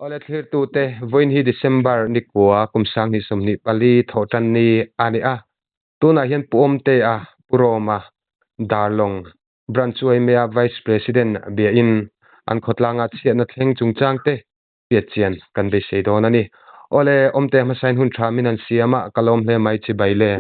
Awle thlirtute, vawiin hi December ni kua kum sanghnih 24 thawhtan ni a ni a. Tunah hian Pu Awmtea, Pu Roma, Darlawng Branch UIMA Vice President biain an khawtlanga chhiatna thleng chungchangte hriatchian kan beisei dawn a ni. Awle, Awmtea hmasain hun tha min han siam a, ka lawm hle mai chibai le.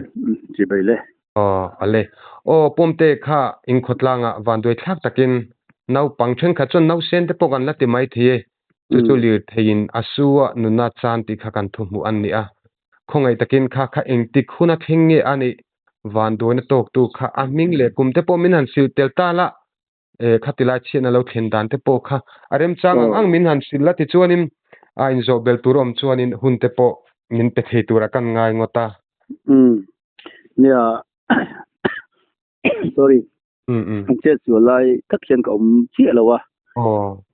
Chibai le. Aw, ale. Aw, Pu Awmtea kha in khawtlanga vanduai thlak takin naupang thenkhat chuan nausen te pawh kan la ti mai thei e. Chu chu lirtheiin a su a nuna chan tih kha kan thuhmuh an ni a. Khawngaih takin kha kha engtik hun a thleng nge a nih? Vanduaina tawktu kha a hming leh kum te pawh min han hrilh tel ta la, e khatilai chhiatna lo thlen dan te pawh kha a remchang ang ang min han hrilh la tichuanin a inzawh bel tur awm chuanin hun te pawh min pe thei tura kan ngai ngawt a. Umm nia sorry an chet sual lai tak hian ka awm chiah lo a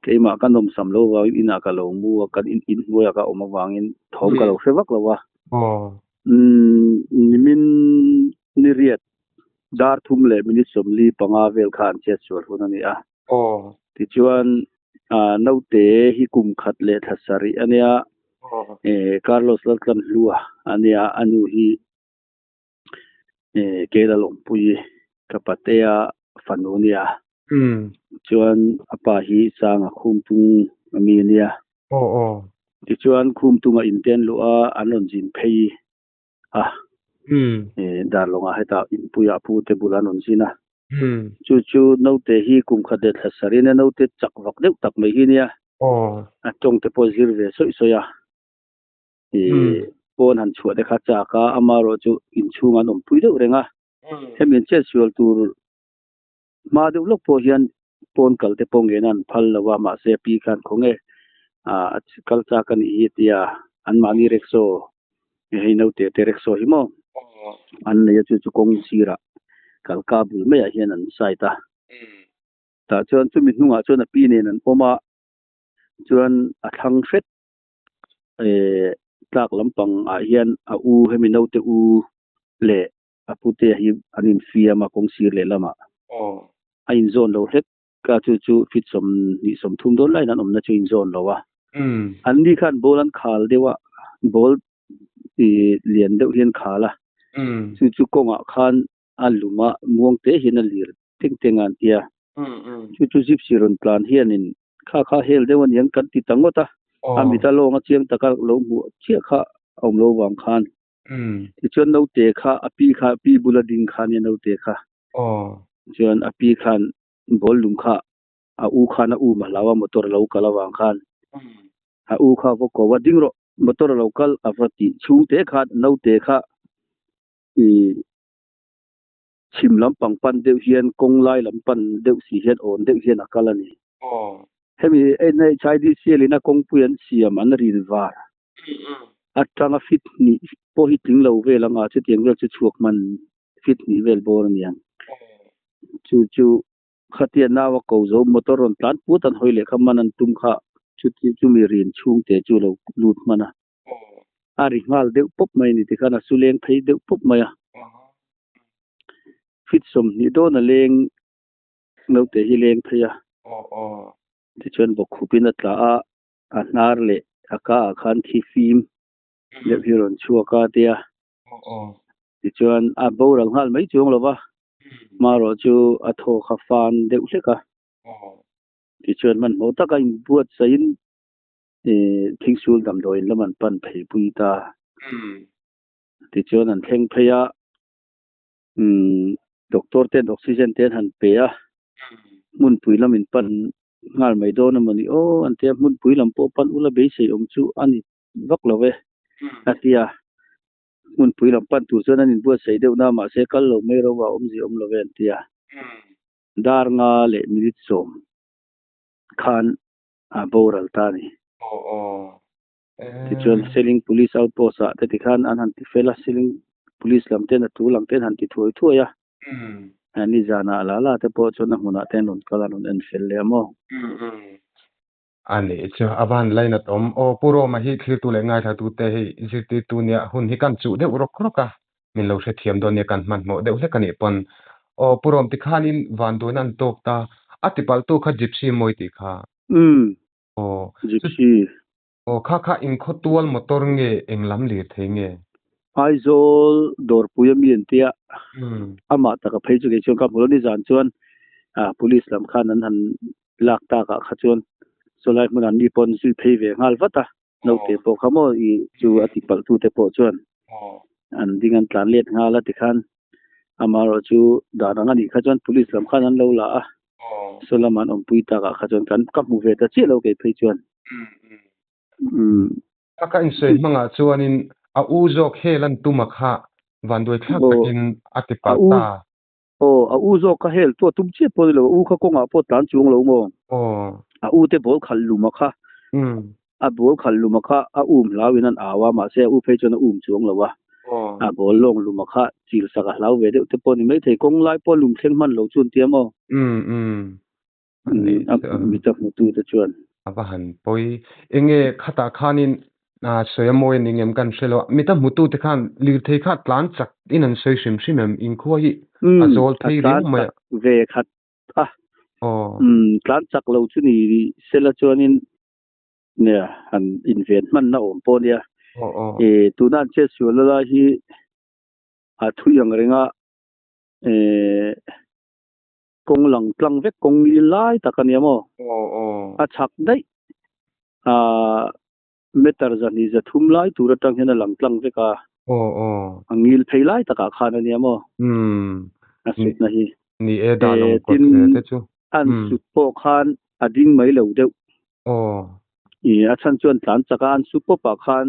keimah ka nawmsam lo vangin inah ka lo mu a kan in inhnuaiah ka awm avangin thawm ka lo hre vak lo a umm nimin ni riat dar thum leh minute 45 vel kha an chet sual hun a ni a tichuan naute hi kum khat leh thla sarih a nia Carlos Laltlanhlua a nia a nu hi Keila Lawngpui ka patea fanu a nia. Chuan a pa hi Sanga Khumtung a mi a nia. Tichuan Khumtunga inten luh a an rawn zin phei a. Darlawngah hetah inpuiah pu te bul an rawn zin a. Chu chu naute hi kum khat leh thla sarih a naute chak vak deuh tak mai hi a nia. A tawng te pawh zir ve sawi sawi a. Pawn han chhuah te kha chak a, amaherawh chu inchhung an awmpui deuh reng a. Hemi an chetsual tur hma deuh lawk pawh hian pawn kal te pawh ngena an phal lo a, mahse pi khan khaw nge a kal chak a nih hi tia anmahni rickshaw hei naute te rickshaw hi maw an nei a, chu chu kawng sirah kalka bul maiah hian an side a. Tah chuan chumi hnungah chuan a pi nen an awm a, chuan a thlang hret tlak lampang ah hian a u hemi naute u leh a pute hi an infiam a kawng sir leh lamah a inzawn lo hlek a chu chu feet 20 30 dawn laiin an awmna chu a inzawn lo a an ni khan ball an khal deuh a ball ih lian deuh hian khal a chu chu kawngah khan a lum a muang te hian a lir teng teng a an ti a chu chu gypsy rawn tlan hianin Kha kha hel deuh a niang kan ti ta ngawt a, a mit a lawng a chiang taka lo hmuh chiah kha a awm lo vang khan. Tichuan naute kha a pi kha pi bula ding kha nia naute kha. Chuan a pi khan ball lung kha a u khan a um a hlau a motor a lo kal avang khan. A u kha va ko a ding rawh motor a lo kal a va tih chhungte khan naute kha ih Chhim lampang pan deuh hian kawng lai lam pan deuh si hian awn deuh hian a kal a ni. Hemi NHIDCL in a kawngpui an siam an rin var atanga feet hnih pawh hi tling lo vel anga chutiang vel chu chhuak hman feet hnih vel bawr a niang. Chu chu khatia nau a ko zo motor rawn tlan put an hawi leh kha man an tum kha chuti chumi rin chhungte chu lo lut hman a. A ri nghal deuh pawp mai a ni tikhan a su leng phei deuh pawp mai a. Feet 20 dawn a leng naute hi leng phei a. Tichuan bawkkhupin a tla a, a hnar leh a ka ah khan thi fim deuh hi a rawn chhuak a tia. Tichuan a boral nghal mai chuang lo va, hmarawh chu a thaw kha fan deuh hlek a. Tichuan hmanhmawh taka inbuatsaihin Thingsul damdawiin lam an pan phei pui ta. Tichuan an thleng phei a, doctor ten oxygen te an han pe a, hmunpui lam in pan nghal mai dawn emaw ni aw an ti a, hmunpui lam pawh pan ula beisei awm chu a ni vak lo e a ti a, hmunpui lam pan tur chuan an inbuatsaih deuh na mahse kal lo mai ro a awmzia awm lo e an ti a, dar nga leh minute 10 khan a boral ta a ni. Tichuan Seling Police Outpost ah te tikhan an han ti fel a, Seling Police lam ten a tul ang ten han ti thuai thuai a. Nizanah la la te pawh chuan a hmunah te an rawn kal a, an rawn en fel leh a maw? A nih chu a van lainat awm. Aw Pu Roma hi thlirtu leh ngaithlatute hei zirtirtu nia hun hi kan chuh deuh rawk rawk a, min lo hrethiam dawn nia kan hmanhmawh deuh hlek a nih pawn. Aw Pu Rom tikhanin vanduaina an tawk ta, a tipaltu kha Gypsy mawi tih kha. Umm Aw Gypsy. Aw kha kha inkhawtual motor nge eng lam lir thei nge? Aizawl dawrpui a mi an tia, amah taka phei chu kei chuan ka hmu lo. Nizan chuan police lam khan an han lak takah kha chuan sawlai hmunah mi pawh an zui phei ve nghal vat a, naute pawh kha maw i chu a ti palh tute pawh chuan an ding an tlan let nghal a tikhan amaherawh chu dan ang a nih kha chuan police lam khan an lo la a, saw lama an awmpui takah kha chuan kan ka hmu ve ta chiah lo kei phei chuan. A ka insawi hmangah chuanin a u zawk hel an tum a kha vanduai thlak takin a ti palh ta. Aw, a u zawk kha hel chu a tum chiah pawh a ni lo, a u kha kawngah pawh tlan chuang lo maw? Aw. A u te ball khalh lum a kha. A ball khalh lum a kha a um hlauin an au a, mahse a u phei chuan a um chuang lo a. Aw. A ball lawng lum a kha chil sak a hlau ve deuh te pawh a ni maithei, kawng lai pawh lum thleng hman lo chu an tia maw? Umm umm. A mit a hmutu te chuan. A va han pawi. Enge khatah khanin sawi a mawi a ni ngem kan hre lo a. Mit a hmutu te khan lirthei kha tlan chak in an sawi hrim hrim em? Inkhua hi a zawl thei riau mai a. A tlan chak ve khat a. Tlan chak lo chu ni sela chuanin nia han inven hmanna awm pawh nia. Tuna an chetsualna lai hi a thui ang reng a. Kawng lang tlang vek kawng ngil lai tak a nia maw? A chhak daih a meter zahnih zathum lai tur atang hian a lang tlang vek a. A ngil phei lai takah khan a nia maw? A sutna hi. Ni e dah lo kawt hle te chu. An sut pawh khan a ding mai lo deuh. A chhan chuan tlan chak a an sut pawpah khan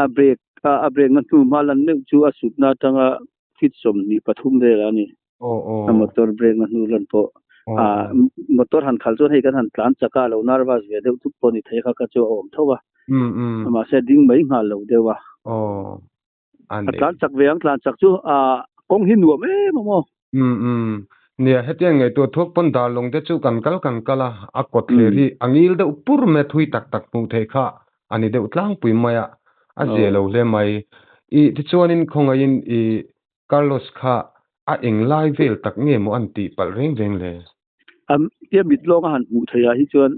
a brake a brake na hnu hma lan meuh chu a sutna atanga feet 23 vel a ni. A motor brake na hnu lan pawh a motor han khalh chuan hei kan han tlan chak a lo nervous ve deuh thut pawh ni thei kha kha chu a awm tho a. Mahse a ding mai nghal lo deuh a. A tlan chak ve ang tlan chak chu a kawng hi nuam em a maw. Nia, hetiang ngaihtuah thuak pawn darlawng te chu kan kal kan kal a, a kawt thler hi a ngil deuh pur mai a thui tak tak hmuh theih kha a ni deuh tlangpui mai a, a zia lo hle mai. I tichuanin khawngaihin i Carlos kha a eng lai vel tak nge maw an tih palh reng reng le? A tia mit lawng a han hmuh theih ah hi chuan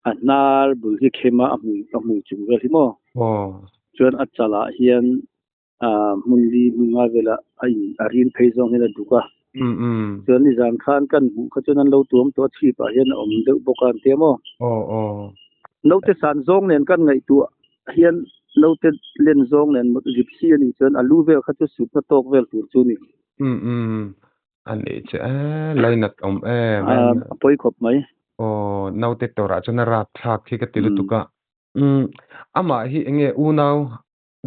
a hnar bul hi khem a, a hmui a hmui chung vel hi maw? Chuan a chalah hian hmun li hmun nga velah a in a rin phei zawng hian a duk a. Chuan nizan khan kan hmuh kha chuan an lo tuam tawh a chhip ah hian a awm deuh bawk a an tia maw? Naute san zawng nen kan ngaihtuah hian naute len zawng nen gypsy a nih chuan a lu vel kha chu sutna tawk vel tur chu a ni. A nih che e, lainat awm em. A pawi khawp mai. Aw, naute tawrah chuan a rapthlak hi ka ti lutuk a. Amah hi enge unau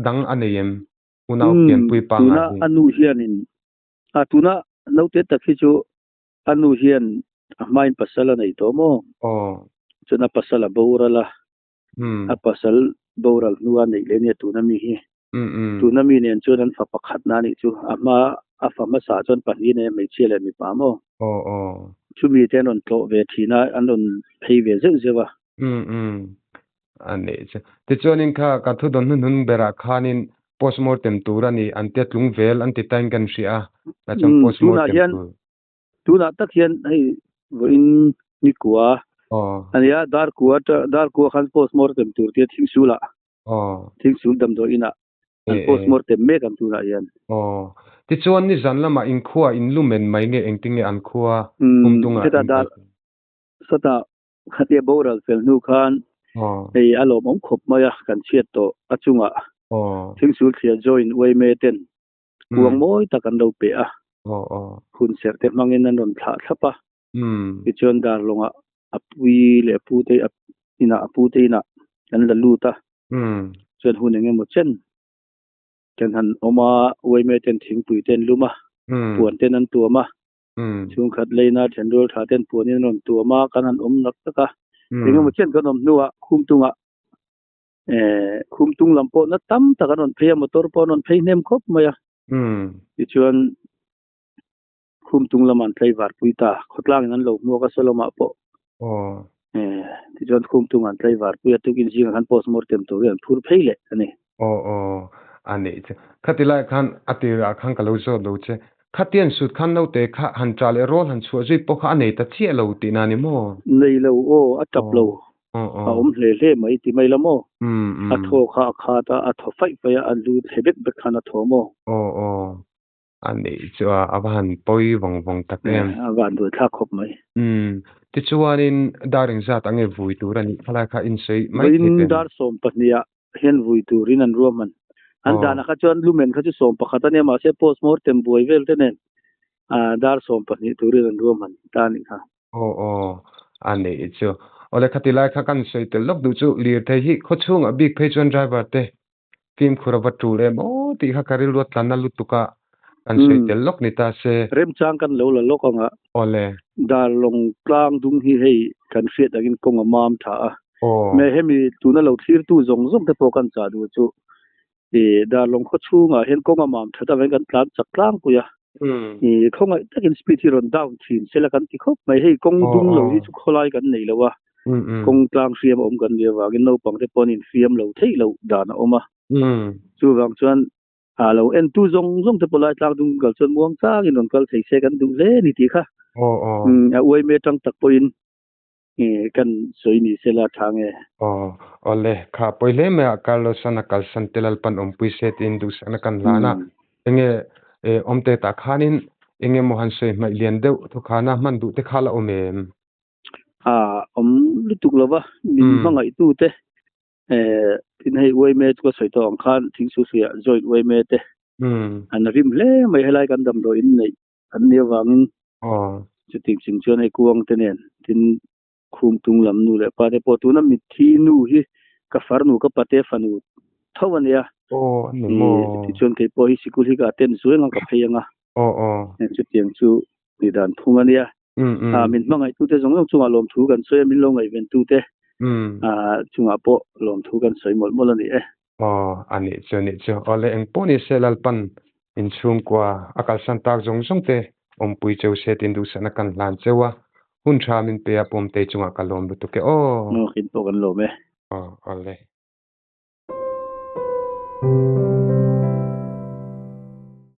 dang a nei em? Unau pianpui pangngai Tuna hi. a nu hianin, a tuna naute tak hi chu a nu hian a hmain pasal a nei tawh maw? Aw. Chuan a pasal a boral a, a pasal boral hnua neih leh nia tuna mi hi. Tuna mi nen chuan an fa pakhatna a nih chu. A hma a fa hmasa chuan pahnih nei a hmeichhia leh mipa maw? Aw aw. Chumi te an rawn tlawh ve thin a, an rawn phei ve zeuh zeuh a. A nih chu. Tichuanin kha ka thu dawn hnuhnun berah khanin postmortem tur a ni an tia tlung vel an ti tain kan hria a, tah chuan postmortem tur. Tunah tak hian hei vawiin ni kua a nia, dar kua dar kua khan postmortem tur tia thingsulah thingsul damdawi inah an postmortem mek ang tunah hian. Aw. Tichuan nizan lamah inkhua in lumen mai nge engtinge an khua pumtungah in kal? Sawtah Khatia boral fel hnu khan hei a lawmawm khawp mai a, kan chhiat tawh a chungah thingsul thliah join uaime ten kuang mawi tak an lo pe a, hun serh te hmangin an rawn thlah thlap a, tichuan darlawngah a pui leh a pute inah a pute inah kan la lut a, chuan hun eng emaw chen kan han awm a, uaime ten thingpui te an lum a, puan ten an tuam a, Chhungkhat leina thenrual tha ten puanin an rawn tuam a, kan han awm nak tak a. Engemaw chen kan awm hnuah Khumtungah Khumtung lam pawh na tam tak an rawn phei a, motor pawh an rawn phei hnem khawp mai a. Tichuan Khumtung lamah an tlaivar pui ta, khawtlangin an lo hmuak a Solomah pawh. Tichuan Khumtungah an tlaivar pui a, tukin zingah khan postmortem turin an phur phei leh a ni. Aw aw, a nih che. Khati lai khan a tirah khan ka lo zawt lo che. Khatian sut khan naute kha han ṭah leh rawl han chhuah zui pawh kha a nei ta chiah lo tihna a ni maw? Nei lo aw, a ṭap lo. A awm hle hle mai ti mai la maw? A thaw kha a khat a, a thaw faih faih a, a lu thle bek bek khan a thaw maw? Aw aw, a nih chu a, a va han pawi vawng vawng tak em? A van duai thlak khawp mai. Umm, tichuanin dar engzat ang nge vui tur a nih khalai kha insawi mai thei Vawiin dar 12 ah hian vui turin an ruahman. An danah kha chuan lumen kha chu 11 a nia mahse postmortem buai vel te nen dar 12 turin an ruahman ta a nih kha. Aw aw, a neih chu. Awle khati lai kha kan sawi tel lawk duh chu lirthei hi khawchhungah bik phei chuan driver te fimkhur a va tul em aw tih kha ka rilru a tlanna lutuk a kan sawi tel lawk ni ta se. Remchang kan lo la lawk ang a. Awle. Darlawng tlang dung hi hei kan hriat angin kawng a mam tha a. Me hemi tuna lo thlirtu zawng zawng te pawh kan chah duh chu I Darlawng khaw chhungah hian kawng a mam that avangin kan tlan chak tlangpui a. I khawngaih takin speed hi rawn down thin sela kan ti khawp mai. Hei kawng dung lo hi chu khawlai kan nei lo a, kawng tlang hriam a awm kan nih avangin naupang te pawh an infiam lo theih loh dan a awm a. Chuvang chuan a lo entu zawng zawng te pawh lai tlang dung kal chuan muang changin rawn kal thei se kan duh hle a ni tih kha. A uaime tang tak pawhin Kan sawi ni sela tha nge? Aw, awle, kha pawi hle mai a, Carlos-an a kalsan te Lalpan awmpui se tiin duhsakna kan hlan a, enge awmte tah khanin eng emaw han sawi hmaih lian deuh thawkhana hman duh te kha la awm em? A awm lutuk lo va, min hmangaihtu te, tin hei uaime chu ka sawi tawh ang khan Thingsuhsuiah joint uaime te an rim hle mai helai kan damdawiin neih An nih avangin chuti chung chuan hei kuang te nen tin khum tung lam nu leh pa te pawh tuna mitthi nu hi ka farnu ka pate fanu tho a nia. Tichuan kei pawh hi sikul hi ka attend zuai anga ka phei anga chutiang chu ni dan phung a nia. Min hmangaihtute zawng zawng chungah lawmthu kan sawi a, min lo ngaihventute chungah pawh lawmthu kan sawi mawlh mawlh a ni e. Aw, a nih chu, a nih chu. Aw le, eng pawh ni se Lalpan inchhungkua a kalsan tak zawng zawng te awmpui cheu se tiin duhsakna kan hlan cheu a, hun tha min pe a, Pawmtei chungah ka lawm lutuk e aw. Aw, kin pawh kan lawm e. Aw, aw le.